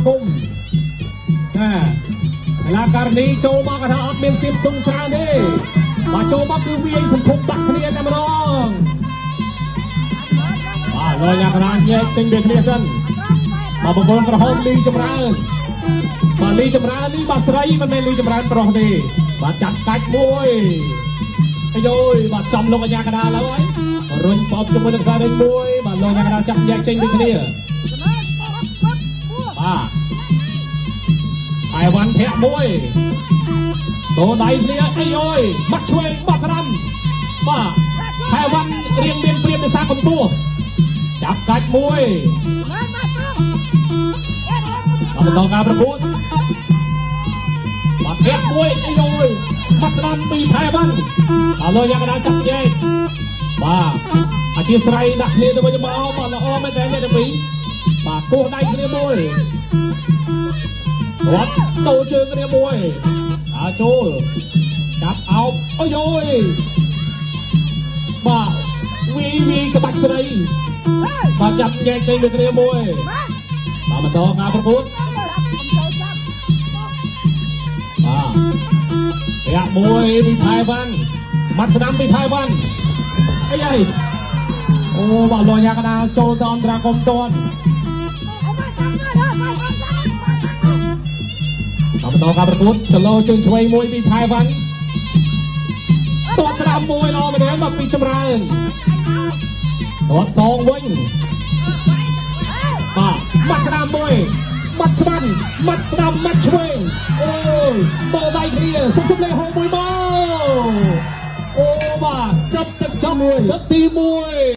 គមណាកីឡាករនេះចូលមកគាត់ថាអត់មានស្ទាបស្ទង់ច្រើនទេបាទចូលមកគឺវាយសង្គមដាក់គ្នាតែម្ដងបាទលោកយ៉ាករាញែកចេញពីគ្នាសិនបាទបង្គោលក្រហមលីចម្រើនបាទលីចម្រើននេះបាទស្រីមិនមែនលីចម្រើនប្រុសទេបាទចាប់កាច់មួយអាយយបាទចំលោកអញ្ញាកដាឡើយរុញបបជាមួយនឹងខ្សែរិញមួយបាទលោកអញ្ញាកដាចាប់ញែកចេញពីគ្នាបាទអៃវ៉ាន់ធាក់មួយតោដៃគ្នាអីយយបាត់ឆ្វេងបាត់ស្ដាំបាទថៃវ៉ាន់រៀងមានព្រាមដោយសារកម្ពស់ចាប់កាច់មួយដល់បន្តការប្រកួតបាត់ធាក់មួយអីយយបាត់ស្ដាំពីថៃវ៉ាន់ដល់លោកយ៉ាងកដាចាប់ញែកបាទអធិស្ឋានដាក់គ្នាទៅវិញទៅមកបាទល្អមែនតើអ្នកទាំងពីរបាទគោះដៃគ្នាមួយរត់តោជើងគ្នាមួយដើរចូលចាប់អោបអូយយបាទវីវីក្បាច់ស្រីបាទចាប់ញែកចេញពីគ្នាមួយបាទបន្តការប្រកួតបាទធាក់មួយពីថៃវ៉ាន់មាត់ស្ដាំពីថៃវ៉ាន់អីអីអូបាទលោកយ៉ាកដាចូលទៅអន្តរាគមន៍តន់ ដល់បន្តការប្រកួតចលោជើងឆ្វេងមួយពីថៃវ៉ាន់ទាត់ស្ដាំមួយល្អមែនទេមកពីចម្រើនទាត់សងវិញបាទបាត់ស្ដាំមួយបាត់ច្បាន់បាត់ស្ដាំបាត់ឆ្វេងអូយបោដៃគ្នាសុំសុំលេខហងមួយមកអូបាទចាប់ទឹកចប់ទឹកទី1។